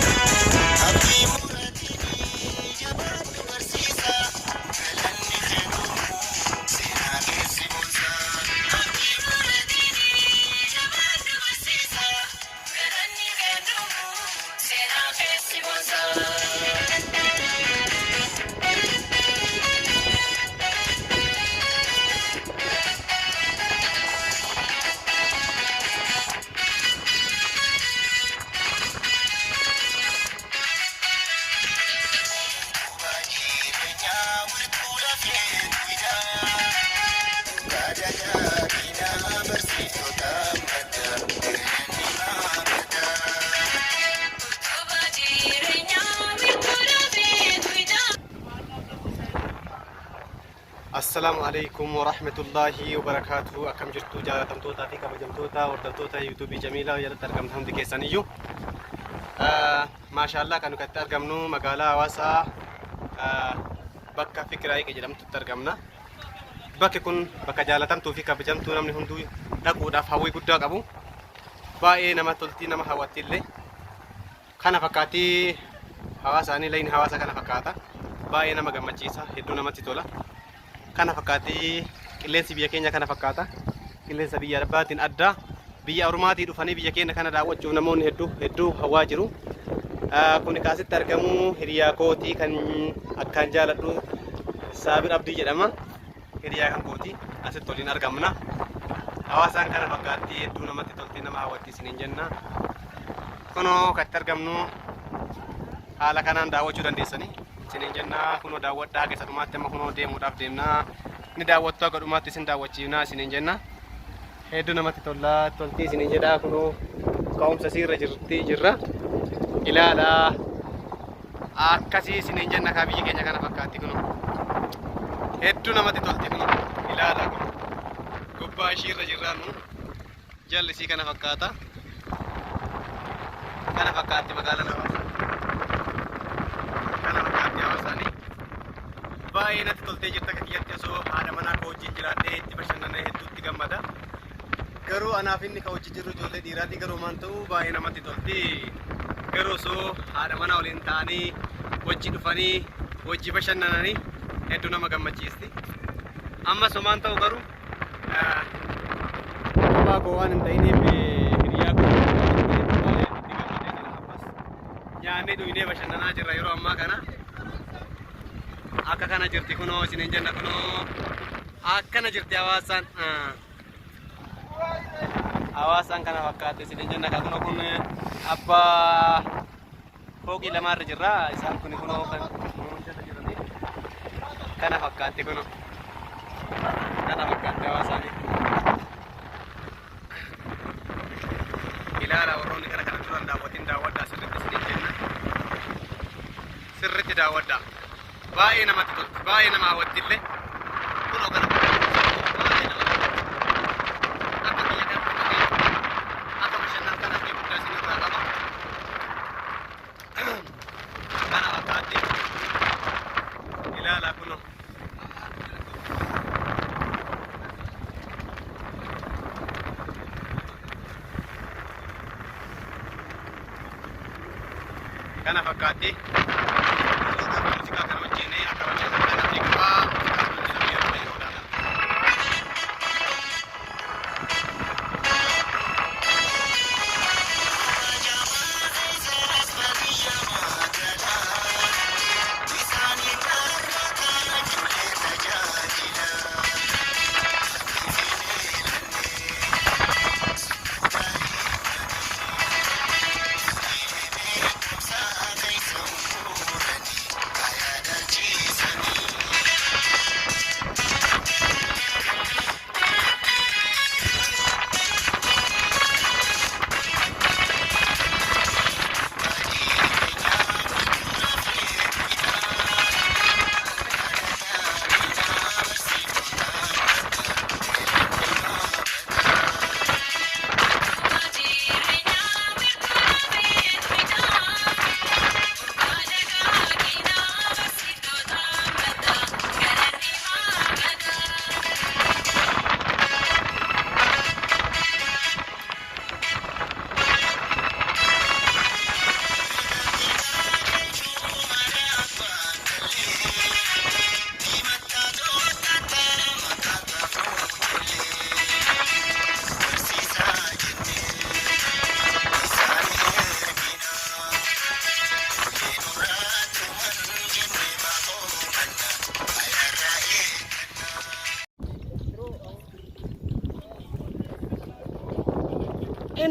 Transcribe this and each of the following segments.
Abdii muratinii jabaadhu barsiisaa galanni kee dhumuu seenaa keessi boonsaa. Abdii muratinii jabaadhu barsiisaa galanni kee dhumuu seenaa keessi boonsaa. Assalaamu alaikum warahmatullaahi wabarakaatuhu. Akkam jirtu jaalatamtootaa fi kabajamtoota hordoftoota yuutuubii Jamiilaa jalatti argamtan hundi keessaniyyuu. Maashaallaa kan nuti argamnu magaalaa Hawaasaa bakka Fikir Hayiq jedhamtutti argamna. Bakki kun bakka jaalatamtuu fi kabajamtuu namni hunduu dhaquudhaaf hawwii guddaa qabu. Baay'ee nama toltii nama hawwatti illee. Kana fakkaatti hawaasaanii layni hawaasa kana fakkaata. Baay'ee nama gammachiisa hedduu namatti tola. Kana fakkaatti qilleensi biyya keenya kana fakkaata. Qilleensa biyya arbaatiin adda. Biyya ormaatii dhufanii biyya keenya kana daawwachuuf namoonni hedduu hedduu hawwaa jiru. Kun kaasitti argamu hiriyaa kootii kan akkaan jaaladhu Saabir Abdii jedhama. Hiriyaa kan kooti asitti waliin argamna. Hawaasaan kana fakkaatti hedduu namatti tolti nama hawwatti isiniin jenna. Kunoo kan itti argamnu haala kanaan daawwachuu dandeessanii isiniin jenna. Kunoo daawwadhaa haga isa dhumaatti amma kunoo deemuudhaaf deemna. Ni daawwattu haga dhumaatti isin daawwachiifna isiniin jenna. Hedduu namatti tola toltii isiniin jedha kunoo ka'umsa isiirra jirti jirra. Ilaalaa akkasii isiniin jenna kaa biyyi keenya kana fakkaatti kunoo. Hedduu namatti tolti kunoo ilaalaa kunoo. Gubbaa ishiirra jirraa nu jalli isii kana fakkaata. Kana fakkaatti magaalaan Hawaasaa. Kana fakkaatti Hawaasaanii. Baay'ee natti toltee jirta akka kiyyatti osoo haadha manaa koo wajjin jiraadhee itti bashannanee hedduutti gammada. Garuu anaaf inni kan hojii jirru ijoollee dhiiraati garuu maan ta'u baay'ee namatti tolti. Garuu osoo haadha manaa waliin ta'anii wajji dhufanii wajji bashannananii hedduu nama gammachiisti. Ammas homaan ta'u garuu kophaa koo waan hin ta'iniif hiriyaa koo baay'ee itti gammadee jira ammas. Nyaannee dhugnee bashannanaa jirra yeroo ammaa kana. Akka kana jirti kunoo isiniin jenna kunoo akkana jirti hawaasaan. Hawaasaan kana fakkaate isiniin jenna kan kunoo kun abbaa fooqii lamaarra jirra isaan kun kunoo kan jala jiranii kana fakkaatti kunoo kana fakkaatti hawaasaan. Ilaala warroonni kana kana duraan daawwatin daawwadhaa sirriitti isiniin jenna. Sirriitti daawwadhaa. Baay'ee namatti tolti. Baay'ee nama hawwatti illee. Kunoo kana baay'ee namatti tolti. Akka biyya kanatti dhufee akka bashannantan abdii guddaa isinirraa qaba. Kana fakkaatti. Ilaalaa kunoo. Kana fakkaatti. Muuziqaa kana wajjin akka bashannantan abdii qabaa. Muuziqaa kana wajjin yeroo yeroodhaan.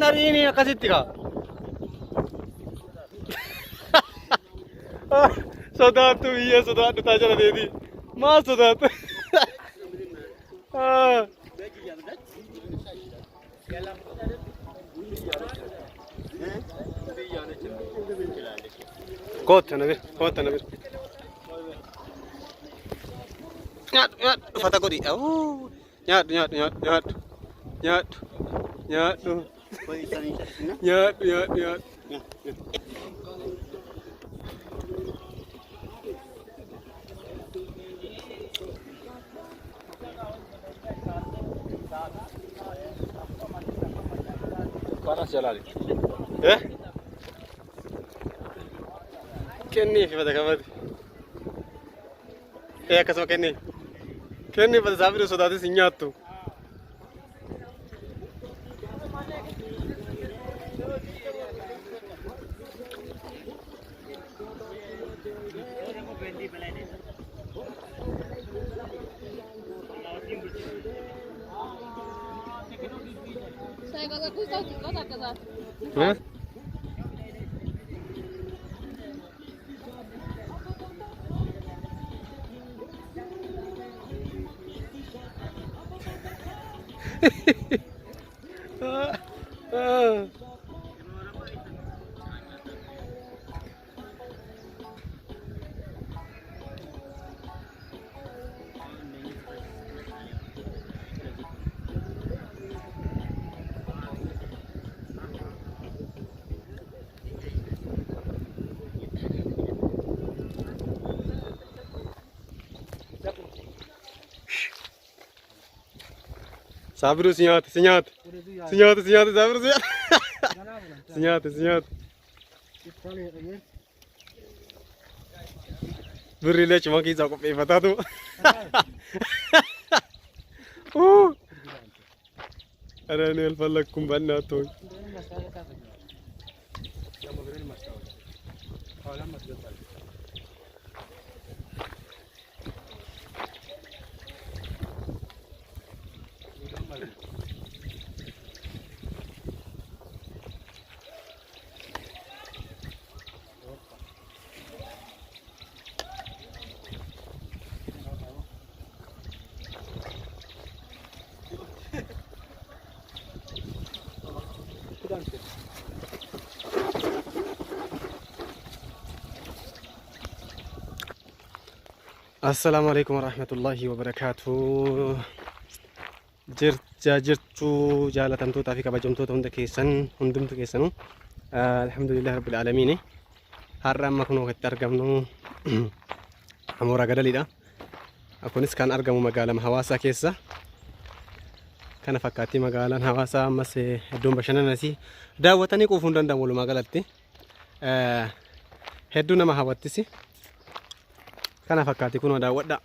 Hin ariini akkasitti kaa. Sodaattu biyya sodaadhu taa jala deeti. Maal sodaattu? Kootta na bira, kootta na bira. Nyaadhu, nyaadhu, uffata godhi. Nyaadhu, nyaadhu, nyaadhu, nyaadhu. Nyaadhu, nyaadhu. Nyaadhu, nyaadhu, nyaadhu. Panas jalaali. Eh? Kenniif bada kabadi. Eh akkasuma kenniif. Kenniif bada saafii sodaatis hin nyaattu. Eh? Sabiru si nyaate, si nyaate. Si nyaate, si nyaate, Sabiru si nyaate. Si nyaate, si nyaate. Birriilee cima keessaa qopheeffataatu. Ara inni alfallakkum bannaatoo. Assalaamu alaikum warahmatullahi wabarakaatuh. Jirta jirtu jaalatamtootaa fi kabajamtoota hunda keessan hundumtu keessanuu alhamdulillah rabbil aalamiin. Har'a amma kunoo itti argamnu Amoora Gadaliidha. Kunis kan argamu magaalaa Hawaasaa keessa. Kana fakkaatti magaalaan Hawaasaa ammas iddoon bashannanaas daawwatanii quufuu hin danda'amu walumaa galatti. Hedduu nama hawwattisi. Kana fakkaatti kunoo daawwadha.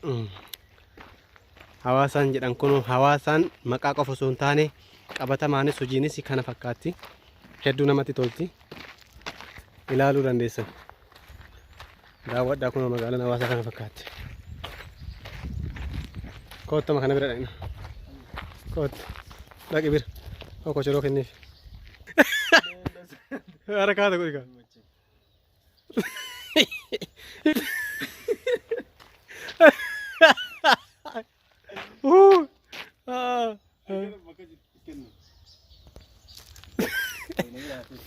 Hawaasaan jedhan kun hawaasaan maqaa qofa osoo hin taane qabatamaanis hojiinis kana fakkaatti. Hedduu namatti tolti. Ilaaluu dandeessan. Daawwadhaa kunoo magaalaan Hawaasaa kana fakkaatti. Koottama kana bira dhaqna. Kootta. Dhaqi bira. Kochoroo kenniif. Harka godhi kaa.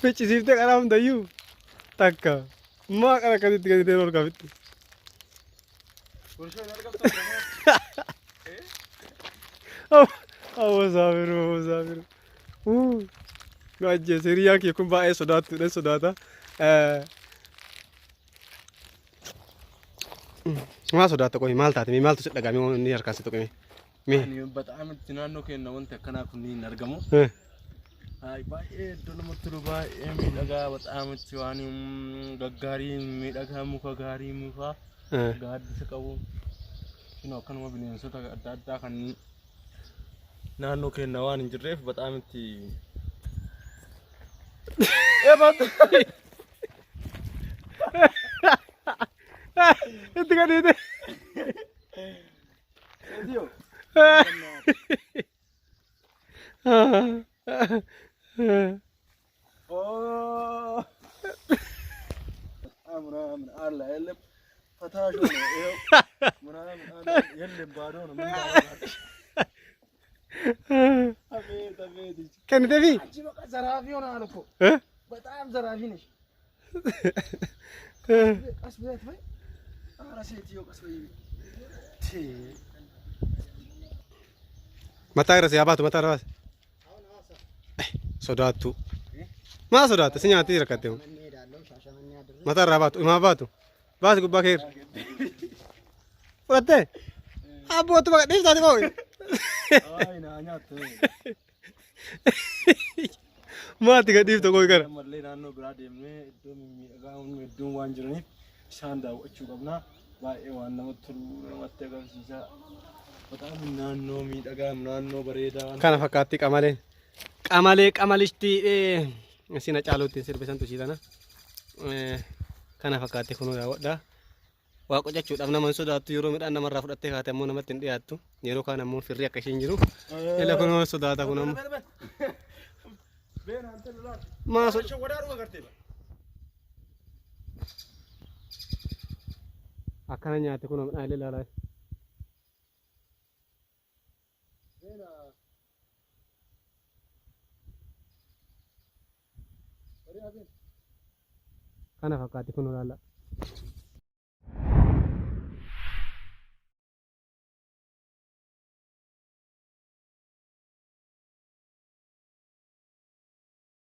Ficcisiiftee karaa hundayyuu takka maa qara akkasitti gadi ta'e ol kafitti. Awwa saafiru awwa saafiru. Nu ajjeese hiriyyaan kee kun baay'ee sodaattuudha sodaata. Maal sodaatta qohi maal taate maaltu si dhagahame inni harkaan si tuqime? Bataam itti naannoo keenya wanti akkanaa kunniin hin argamu. Baay'ee iddoo namatti tolu baay'ee miidhagaa bataam itti waan gaggaarii miidhagaa muka gaarii muka gaaddisa qabu. Akkanuma bineensota adda addaa kan naannoo keenya waan hin jirreef bataam itti. Itti gadhiite. ምናምን አለ የለም ፈታሽ ሆነ ይኸው ምናምን አለ የለም ባዶ ነው። ምን ታደርጋለሽ? አቤት አቤት ይቺ Kenniteefi? አንቺ በቃ ዘራፊ ሆነሃል እኮ። በጣም ዘራፊ ነሽ። ቀስ በይ አትበይ። ኧረ ሴትዮ ቀስ በይ። ቲ Mataa irra si haa baatu, mataa irra baasi. Sodaattu. Maa sodaatta? Si nyaatti rakkatte. Mataa irraa baatu, himaa baatu. Baasi gubbaa kee irra. Fudhattee? Abbootu baqa dhiiftaati moo? አይ ና nyaattu. Maatti gad dhiiftu koo gara. Ammallee naannoo biraa deemnee iddoo mimmiidhagaa hedduun waan jiraniif isaan daawwachuu qabna. Baay'ee waan namatti tolu namatti agarsiisa. በጣም naannoo miidhagaa naannoo bareedaa. Kana fakkaatti qamaleen. Qamalee qamalishti sina caaluutti sirbisantu ishii tana. Kana fakkaatti kunuu daawwadha. Waa qocachuudhaaf nama hin sodaattu, yeroo midhaan namarraa fudhattee kaate ammoo namatti hin dhiyaattu. Yeroo kaan ammoo firri akka ishiin jiru. Ila kunuu sodaata kun ammoo. Maa so akkana nyaate kunoo midhaan illee ilaalaa. Kana fakkaatti kunuu ilaala.